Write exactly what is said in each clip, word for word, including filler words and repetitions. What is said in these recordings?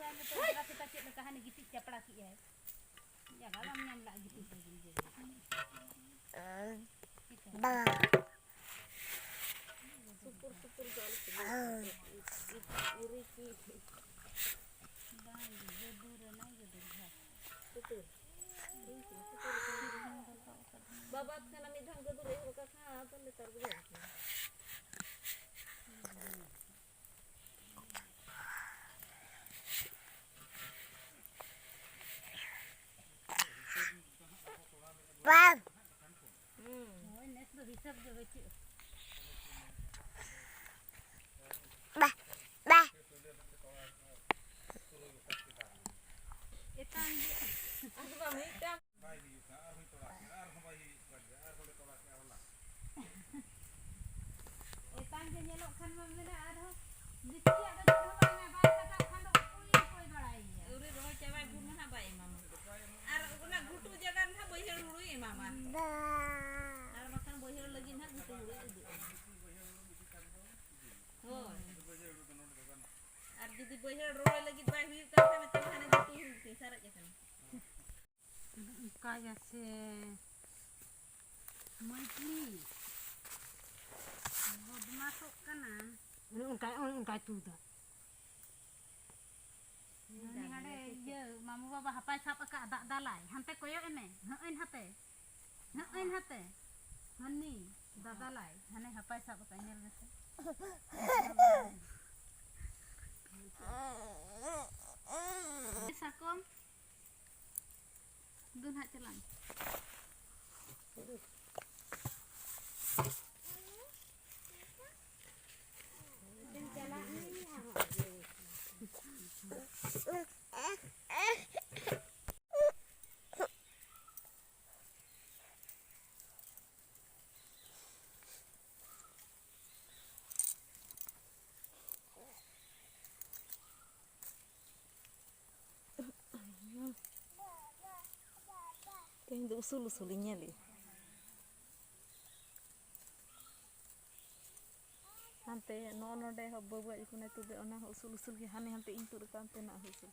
ᱟᱞᱮ ᱛᱚ ᱡᱟᱭᱜᱟ ᱥᱮᱛᱟ ᱪᱮᱫ ᱞᱮᱠᱟ ᱦᱟᱱᱮ ᱜᱤᱛᱤᱡ ᱪᱟᱯᱲᱟ ᱠᱮᱜᱼᱟᱭ᱾ ᱡᱟᱭᱜᱟ ᱵᱟᱢ ᱧᱟᱢ ᱞᱟᱜᱼᱟ ᱜᱤᱛᱤᱡ ᱞᱟᱹᱜᱤᱫ ᱡᱟᱭᱜᱟ᱾ ᱵᱟ᱾ ᱥᱩᱯᱩᱨ ᱥᱩᱯᱩᱨ ᱫᱚ ᱟᱞᱚ ᱯᱮ ᱤᱨᱤ ᱠᱤ᱾ ᱵᱟᱝ, ᱜᱟᱹᱫᱩᱨ ᱨᱮᱱᱟᱜ ᱜᱟᱹᱫᱩᱨ ᱜᱷᱟᱥ᱾ ᱥᱩᱯᱩᱨ᱾ ᱵᱟᱵᱟ ᱛᱟᱦᱮᱱᱟ ᱢᱤᱫ ᱫᱷᱟᱣ ᱜᱟᱹᱫᱩᱨ ᱮᱦᱚᱵ ᱟᱠᱟᱫ ᱠᱷᱟᱱ ᱟᱫᱚ ᱱᱮᱛᱟᱨ ᱫᱚ ᱵᱟᱝ ᱠᱟᱱᱟ᱾ ᱵᱟᱝ᱾ ᱦᱩᱸ᱾ ᱦᱳᱭ, ᱱᱮᱥ ᱫᱚ ᱦᱤᱥᱟᱹᱵ ᱜᱮ ᱵᱟᱹᱪᱩᱜᱼᱟ᱾ ᱵᱟ, ᱵᱟ᱾ ᱮᱛᱟᱝ ᱜᱮ᱾ ᱟᱫᱚ ᱵᱟᱝ ᱢᱤᱫᱴᱟᱝ᱾ ᱮᱛᱟᱝ ᱜᱮ ᱧᱮᱞᱚᱜ ᱠᱷᱟᱱ ᱢᱟ ᱢᱮᱱᱟ ᱟᱨᱦᱚᱸ ᱵᱮᱥᱤᱭᱟᱜ ᱫᱚ ᱪᱮᱫ ᱦᱚᱸ ᱵᱟᱝᱟ, ᱵᱟᱭ ᱥᱟᱡᱟᱣ ᱠᱷᱟᱱ ᱫᱚ ᱚᱠᱚᱭ ᱚᱠᱚᱭ ᱵᱟᱲᱟᱭᱮᱭᱟ᱾ ᱟᱹᱣᱨᱤ ᱨᱚᱦᱚᱭ ᱪᱟᱵᱟᱭ ᱵᱷᱳᱨ ᱢᱟ ᱱᱟᱦᱟᱜ ᱵᱟᱭ ᱮᱢᱟᱢᱟ᱾ ᱟᱨ ᱚᱱᱟ ᱜᱷᱩᱴᱩ ᱡᱟᱭᱜᱟ ᱨᱮ ᱱᱟᱦᱟᱜ ᱵᱟᱹᱭᱦᱟᱹᱲ ᱦᱩᱲᱩᱭ ᱮᱢᱟᱢᱟ᱾ ᱵᱟ᱾ ᱟᱨ ᱵᱟᱠᱷᱟᱱ ᱵᱟᱹᱭᱦᱟᱹᱲ ᱞᱟᱹᱜᱤᱫ ᱱᱟᱦᱟᱜ ᱜᱷᱩᱴᱩ ᱦᱩᱲᱩᱭ ᱩᱫᱩᱜ ᱟᱢᱟ᱾ ᱦᱳᱭ᱾ ᱟᱨ ᱡᱩᱫᱤ ᱵᱟᱹᱭᱦᱟᱹᱲ ᱨᱚᱦᱚᱭ ᱞᱟᱹᱜᱤᱫ ᱵᱟᱭ ᱦᱩᱭᱩᱜ ᱠᱟᱱ ᱠᱷᱟᱱ, ᱢᱮᱛᱟᱢᱟ ᱦᱟᱱᱮ ᱜᱷᱩᱴᱩ ᱦᱩᱲᱩ ᱜᱮ ᱥᱟᱨᱮᱡ ᱟᱠᱟᱱᱟ᱾ ᱚᱱᱠᱟ ᱜᱮ ᱥᱮ᱾ ᱢᱟᱹᱭᱛᱤ ᱵᱚᱫᱢᱟᱥᱚᱜ ᱠᱟᱱᱟ᱾ ᱚᱱᱮ ᱚᱱᱠᱟ, ᱚᱱᱮ ᱚᱱᱠᱟᱭ ᱛᱩᱫᱟ᱾ ᱩᱱᱤ ᱦᱟᱸᱰᱮ ᱤᱭᱟᱹ ᱢᱟᱢᱩ ᱵᱟᱵᱟ ᱦᱟᱯᱟᱭ ᱥᱟᱵ ᱟᱠᱟᱫ, ᱫᱟᱜ ᱫᱟᱞᱟᱭ᱾ ᱦᱟᱱᱛᱮ ᱠᱚᱭᱚᱜ ᱮᱢᱮ᱾ ᱦᱚᱸᱜᱼᱚᱭ ᱱᱟᱛᱮ᱾ ᱦᱚᱸᱜᱼᱚᱭ ᱱᱟᱛᱮ᱾ ᱦᱟᱹᱱᱤ ᱫᱟᱫᱟᱞᱟᱭ᱾ ᱦᱟᱱᱮ ᱦᱟᱯᱟᱭ ᱥᱟᱵ ᱟᱠᱟᱫ, ᱧᱮᱞ ᱢᱮᱥᱮ᱾ ᱥᱟᱠᱚᱢ᱾ ᱫᱩ ᱱᱟᱦᱟᱜ ᱪᱟᱞᱟᱜ ᱢᱮ᱾ ᱛᱮᱦᱮᱧ ᱫᱚ ᱩᱥᱩᱞ ᱩᱥᱩᱞᱤᱧ ᱧᱮᱞᱮᱜᱼᱟ᱾ ᱦᱟᱱᱛᱮ ᱱᱚᱜᱼᱚ ᱱᱚᱰᱮ ᱦᱚᱸ ᱵᱟᱹᱵᱩᱣᱟᱜ ᱡᱚᱠᱷᱚᱱᱮ ᱛᱩᱫ ᱮᱫ, ᱚᱱᱟ ᱦᱚᱸ ᱩᱥᱩᱞ ᱩᱥᱩᱞ ᱜᱮ, ᱦᱟᱱᱮ ᱦᱟᱱᱛᱮ ᱤᱧ ᱛᱩᱫ ᱟᱠᱟᱫ ᱚᱱᱛᱮᱱᱟᱜ ᱦᱚᱸ ᱩᱥᱩᱞ᱾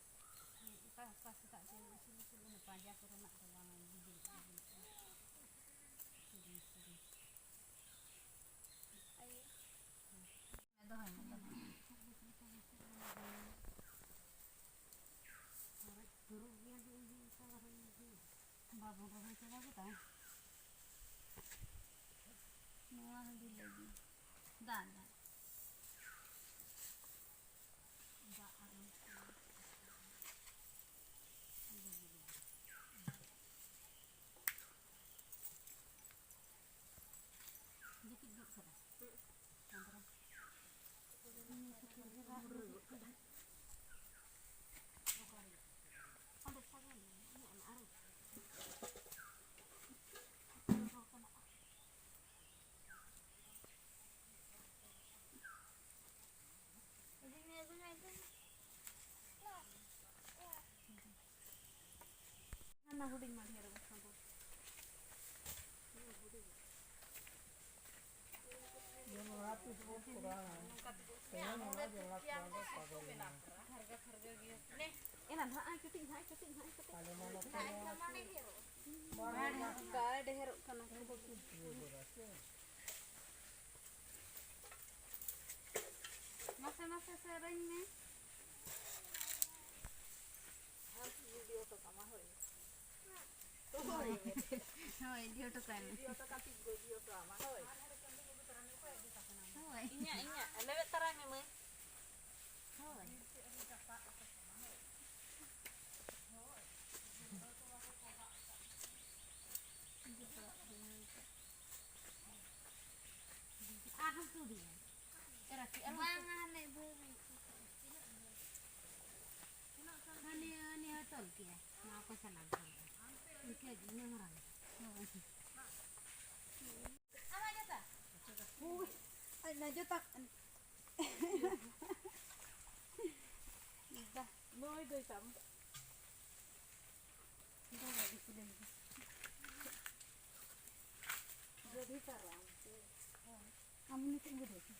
ᱚᱠᱟ, ᱚᱠᱟ ᱥᱮᱛᱟᱜ ᱪᱮ ᱩᱥᱩᱞ ᱩᱥᱩᱞ, ᱚᱱᱟ ᱯᱟᱸᱡᱟ ᱠᱚᱨᱮᱱᱟᱜ ᱫᱚ ᱵᱟᱝ ᱵᱤᱡᱤᱞᱚᱜ ᱠᱟᱱᱟ᱾ ᱫᱚᱦᱚᱭ ᱢᱮ, ᱫᱚᱦᱚᱭ ᱢᱮ᱾ ᱵᱟᱵᱚᱱ ᱨᱚᱦᱚᱭ ᱪᱟᱵᱟ ᱠᱮᱫᱟ᱾ ᱱᱚᱣᱟ ᱦᱚᱸ ᱵᱤᱞᱟᱹᱛᱤ᱾ ᱫᱟᱜ, ᱫᱟᱜ᱾ ᱫᱟᱜ ᱟᱨ ᱡᱟᱹᱯᱤᱫ ᱜᱚᱫ ᱠᱟᱫᱟ᱾ ᱦᱩᱸ᱾ ᱟᱫᱽᱨᱟ᱾ ᱦᱟᱱᱟ ᱦᱩᱰᱤᱧ ᱢᱟ ᱰᱷᱮᱨ ᱵᱟᱠᱷᱟᱱ ᱫᱚ᱾ ᱡᱮᱢᱚᱱ ᱚᱱᱟ ᱛᱤᱥ ᱵᱚᱱ ᱠᱚᱨᱟᱣᱟ᱾ ᱛᱮᱦᱮᱧ ᱚᱱᱟ ᱡᱚᱞᱟ ᱠᱚᱨᱟᱣ ᱫᱚ ᱯᱟᱜᱚᱞ ᱮᱱᱟ᱾ ᱮᱱᱟ ᱱᱟᱦᱟᱜ ᱟᱭ ᱠᱟᱹᱴᱤᱡ, ᱱᱟᱦᱟᱜ ᱟᱭ ᱠᱟᱹᱴᱤᱡ, ᱱᱟᱦᱟᱜ ᱟᱭ ᱠᱟᱹᱴᱤᱡ᱾ ᱟᱞᱮ ᱢᱟ ᱱᱚᱛᱮ ᱱᱟᱦᱟᱜ ᱟᱭ ᱢᱟ ᱰᱷᱮᱨᱚᱜ ᱠᱟᱱᱟ᱾ ᱵᱟᱝ ᱰᱷᱮᱨᱚᱜ ᱠᱟᱱᱟ᱾ ᱤᱭᱟᱹ ᱵᱚᱨᱟ ᱥᱮ᱾ ᱢᱟᱥᱮ, ᱢᱟᱥᱮ ᱥᱮᱨᱮᱧ ᱢᱮ᱾ ᱟᱢ ᱵᱷᱤᱰᱤᱭᱳ ᱦᱚᱴᱚ ᱠᱟᱢᱟ, ᱦᱳᱭ᱾ ᱦᱳᱭ᱾ ᱦᱳᱭ, ᱤᱫᱤ ᱦᱚᱴᱚ ᱠᱟᱭ ᱢᱮ᱾ ᱵᱷᱤᱰᱤᱭᱳ ᱦᱚᱴᱚ ᱠᱟᱢᱟ, ᱦᱳᱭ᱾ ᱦᱳᱭ᱾ ᱤᱧᱟᱹᱜ, ᱤᱧᱟᱹᱜ, ᱞᱮᱵᱮᱫ ᱛᱟᱨᱟᱭ ᱢᱮ, ᱢᱟᱹᱭ᱾ ᱦᱳᱭ᱾ ᱟᱨᱦᱚᱸ ᱛᱩᱫᱮᱭᱟ᱾ ᱮᱨᱟ, ᱪᱮᱫ ᱮᱢ ᱵᱟᱝᱟ, ᱦᱟᱱᱮ ᱵᱟᱹᱭ ᱵᱟᱹᱭ ᱛᱮ᱾ ᱦᱟᱱᱮ, ᱦᱟᱱᱮ ᱦᱚᱸ ᱛᱚᱞ ᱠᱮᱭᱟ᱾ ᱱᱚᱣᱟ ᱠᱚ ᱥᱟᱱᱟᱢ ᱠᱷᱚᱱ ᱫᱚ᱾ ᱤᱱᱠᱟᱹ ᱜᱮ, ᱤᱱᱟᱹ ᱢᱟᱨᱟᱝ᱾ ᱦᱳᱭ᱾ ᱟᱢᱟᱜ ᱡᱚᱛᱟ? ᱦᱳᱭ, ᱟᱡ ᱢᱟ ᱡᱚᱛᱟ᱾ ᱫᱟ, ᱱᱩᱭ ᱫᱚᱭ ᱥᱟᱵ᱾ ᱫᱚ ᱜᱟᱹᱰᱤ ᱠᱚ ᱞᱟᱹᱭ ᱫᱟ᱾ ᱜᱟᱹᱰᱤ ᱛᱟᱨᱟᱢ ᱛᱮ᱾ ᱟᱢ ᱱᱤᱛᱚᱜ ᱜᱟᱹᱰᱤ᱾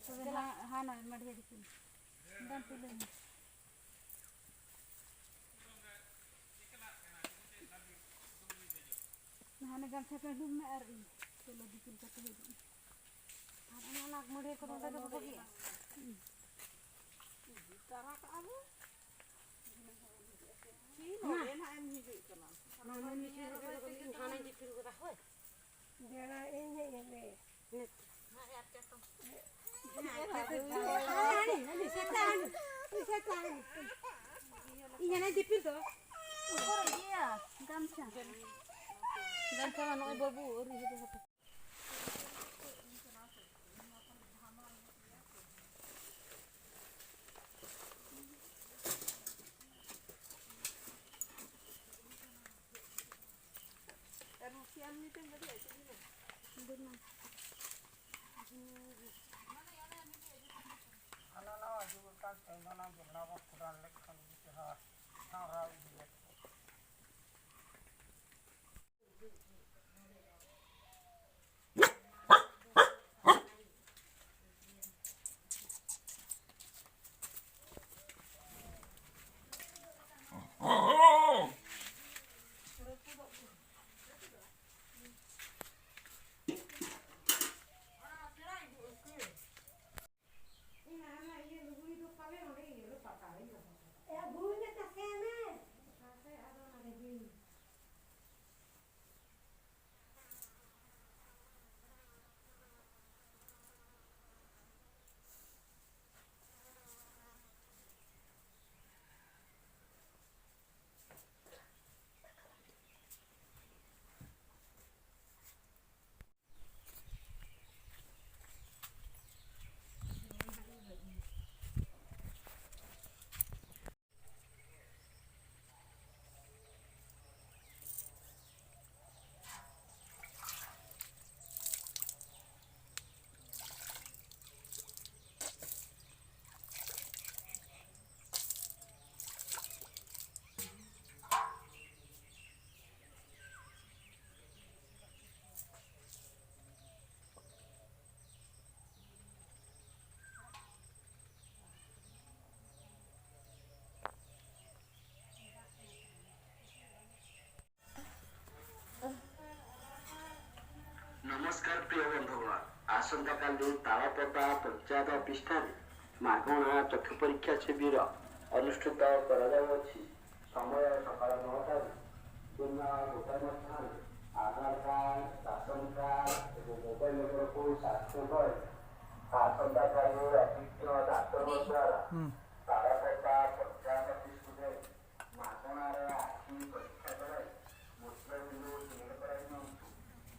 ᱛᱚᱵᱮ ᱦᱟ-, ᱦᱟᱱᱟ ᱢᱟᱹᱰᱷᱤᱭᱟᱹ ᱫᱤᱯᱤᱞ᱾ ᱫᱟᱢ ᱯᱤᱞᱟᱹᱭ ᱢᱮ᱾ ᱦᱟᱱᱮ ᱜᱟᱢᱪᱷᱟ ᱠᱚ ᱩᱰᱩᱠ ᱢᱮ ᱟᱨ ᱤᱭᱟᱹ ᱪᱚᱞᱚ ᱫᱤᱯᱤᱞ ᱠᱟᱛᱮ ᱦᱤᱡᱩᱜ ᱢᱮ᱾ ᱟᱨ ᱚᱱᱟ ᱱᱟᱜ ᱢᱟᱹᱰᱷᱤᱭᱟᱹ ᱠᱚᱫᱚ ᱚᱸᱰᱮ ᱜᱮᱵᱚ ᱵᱟᱹᱜᱤᱭᱟ᱾ ᱛᱟᱨᱟ ᱠᱟᱜᱼᱟ ᱵᱚ᱾ ᱪᱮᱫ ᱱᱚᱰᱮ ᱱᱟᱜ ᱮᱢ ᱦᱤᱡᱩᱜ ᱠᱟᱱᱟ? ᱦᱟᱱᱟᱧ ᱫᱤᱯᱤᱞ ᱠᱟᱫᱟ, ᱦᱳᱭ᱾ ᱵᱮᱲᱟ ᱤᱧ ᱦᱮᱡ ᱮᱱ ᱨᱮ᱾ ᱤᱧ ᱦᱟᱱᱮ ᱫᱤᱯᱤᱞ ᱫᱚ᱾ ᱩᱠᱩᱨ ᱤᱭᱟᱹ ᱜᱟᱢᱪᱷᱟ? ᱜᱟᱢᱪᱷᱟ ᱢᱟ ᱱᱚᱜᱼᱚᱭ ᱵᱟᱹᱵᱩ ᱟᱹᱣᱨᱤ ᱦᱤᱡᱩᱜ ᱦᱟᱯᱮ᱾ ᱦᱟᱱᱟ ᱱᱟᱣᱟ ᱡᱩᱜᱽ ᱠᱟᱱ ᱛᱮ ᱚᱱᱟ ᱡᱚᱵᱽᱨᱟ ᱵᱚᱱ ᱠᱷᱚᱫᱟᱱ ᱞᱮᱠᱷᱟᱱ ᱜᱮ ᱪᱮᱦᱨᱟ ᱥᱟᱶᱨᱟ ᱤᱫᱤᱭᱟ᱾ ᱮ, ᱵᱷᱩᱞ ᱜᱮ ᱛᱟᱥᱮ ᱢᱮ᱾ ପ୍ରିୟ ବନ୍ଧୁଗଣ, ଆସନ୍ତାକାଲି ତାଳପଦା ପଞ୍ଚାୟତ ଅଫିସଠାରେ ମାଗଣା ଚକ୍ଷୁ ପରୀକ୍ଷା ଶିବିର ଅନୁଷ୍ଠିତ କରାଯାଉଅଛି। ସମୟ ସକାଳ ନଅଟାରୁ ଦିନ ଗୋଟାଏ ମଧ୍ୟରେ ଆଧାର କାର୍ଡ, ରାସନ କାର୍ଡ ଏବଂ ମୋବାଇଲ ନମ୍ବରକୁ ସାକ୍ଷ୍ୟ କରି ଆସନ୍ତାକାଲି ଅଭିଜ୍ଞ ଡାକ୍ତରଙ୍କ ଦ୍ୱାରା ତାଳପଦା ପଞ୍ଚାୟତ ଅଫିସକୁ ଯାଇ ମାଗଣାରେ ଆଖି ପରୀକ୍ଷା କରାଇ ମୂତ୍ରପିଣ୍ଡ କ୍ଲିୟର କରାଇ ନିଅନ୍ତୁ।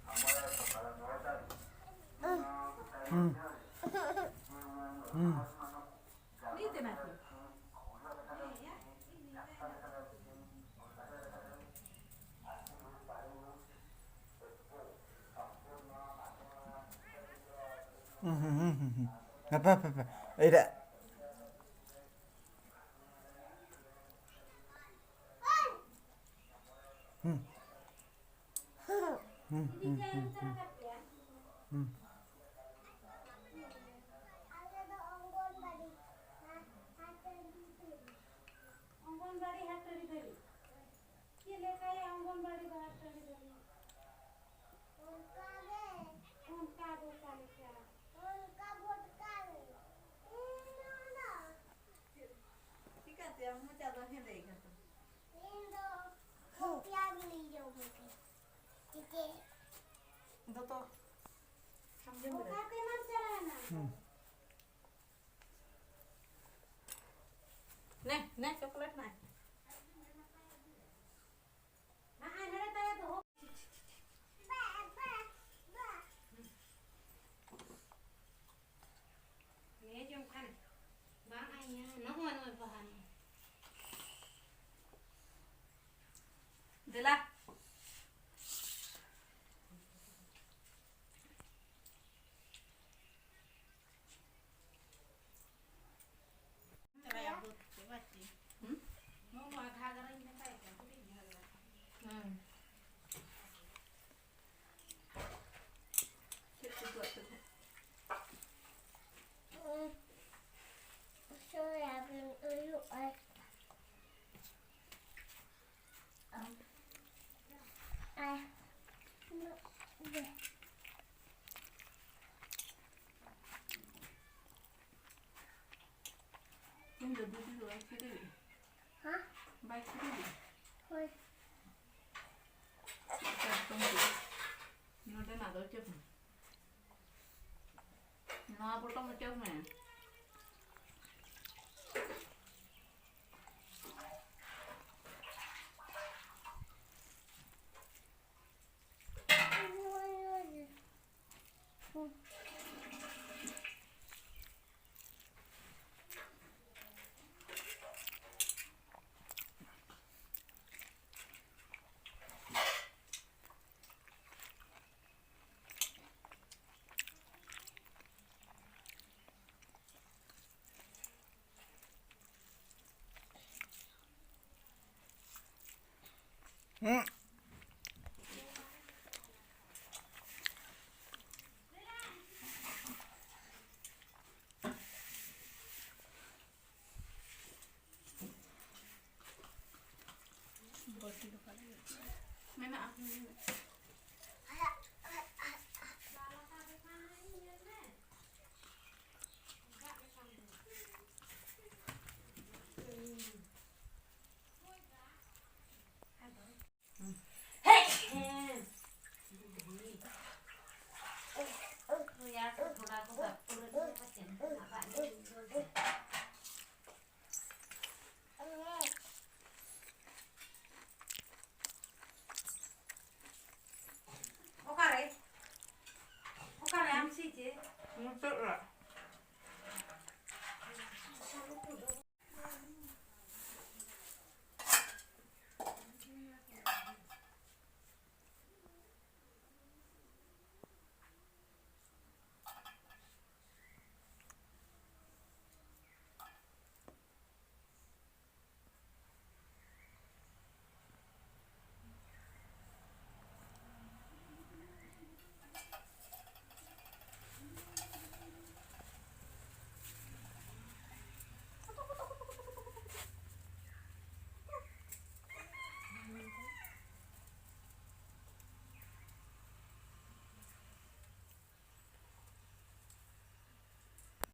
ସମୟ ସକାଳ ନଅଟାରୁ ଦିନ ଗୋଟାଏ ମଧ୍ୟରେ ଯେଉଁ ନବଜାତ ᱦᱩᱸ, ᱦᱩᱸ, ᱦᱩᱸ, ᱦᱩᱸ, ᱦᱩᱸ᱾ ᱦᱟᱯᱮ, ᱦᱟᱯᱮ, ᱦᱟᱯᱮ᱾ ᱮᱭ ᱨᱮ᱾ ᱦᱩᱸ᱾ ᱦᱩᱸ, ᱦᱩᱸ, ᱦᱩᱸ, ᱦᱩᱸ, ᱦᱩᱸ᱾ ᱦᱩᱸ᱾ ᱚᱝᱜᱚᱱᱵᱟᱲᱤ ᱦᱟᱴ ᱨᱮ ᱫᱷᱟᱹᱵᱤᱡ᱾ ᱪᱮᱫ ᱞᱮᱠᱟᱭᱟ ᱚᱝᱜᱚᱱᱵᱟᱲᱤ ᱫᱚ ᱦᱟᱴ ᱨᱮ ᱫᱷᱟᱹᱵᱤᱡ? ᱚᱱᱠᱟ ᱜᱮ᱾ ᱚᱱᱠᱟ ᱫᱚ ᱚᱠᱟ ᱞᱮᱠᱟ? ᱚᱱᱠᱟ ᱵᱷᱚᱴᱠᱟ ᱜᱮ᱾ ᱤᱧ ᱫᱚ ᱚᱱᱟ᱾ ᱪᱤᱠᱟᱹᱛᱮ ᱟᱢ ᱢᱚᱪᱟ ᱫᱚ ᱦᱮᱸᱫᱮ ᱠᱟᱱ ᱛᱟᱢᱟ? ᱤᱧ ᱫᱚ ᱯᱮᱭᱟ ᱜᱮᱞᱤᱧ ᱡᱚᱢ ᱠᱮᱫᱟ᱾ ᱪᱤᱠᱟᱹ? ᱫᱚᱛᱚ ᱥᱟᱢᱡᱚᱢ ᱠᱮᱫᱟ? ᱚᱠᱟ ᱛᱮᱢ ᱪᱟᱞᱟᱣᱮᱱᱟ? ᱦᱩᱸ᱾ ᱱᱮ, ᱱᱮ, ᱪᱚᱠᱞᱮᱴ ᱱᱟᱭ᱾ ᱱᱮ ᱡᱚᱢ ᱠᱷᱟᱱ ᱵᱟᱝ ᱟᱭᱟ, ᱱᱚᱜᱼᱚ ᱱᱚᱜᱼᱚᱭ ᱵᱟᱦᱟ ᱱᱚᱜᱼᱚᱭ᱾ ᱫᱮᱞᱟ᱾ ᱫᱤᱫᱤ ᱫᱚ ᱵᱟᱭ ᱠᱷᱤᱨᱤ? ᱦᱮᱸ? ᱵᱟᱭ ᱠᱷᱤᱨᱤ? ᱦᱳᱭ᱾ ᱮᱠᱫᱚᱢ ᱜᱮ᱾ ᱱᱚᱰᱮᱱᱟᱜ ᱫᱚ ᱚᱪᱚᱜ ᱢᱮ᱾ ᱱᱚᱣᱟ ᱯᱚᱴᱚᱢ ᱚᱪᱚᱜ ᱢᱮ᱾ ᱦᱩᱸ᱾ ᱢᱮᱱᱟᱜᱼᱟ᱾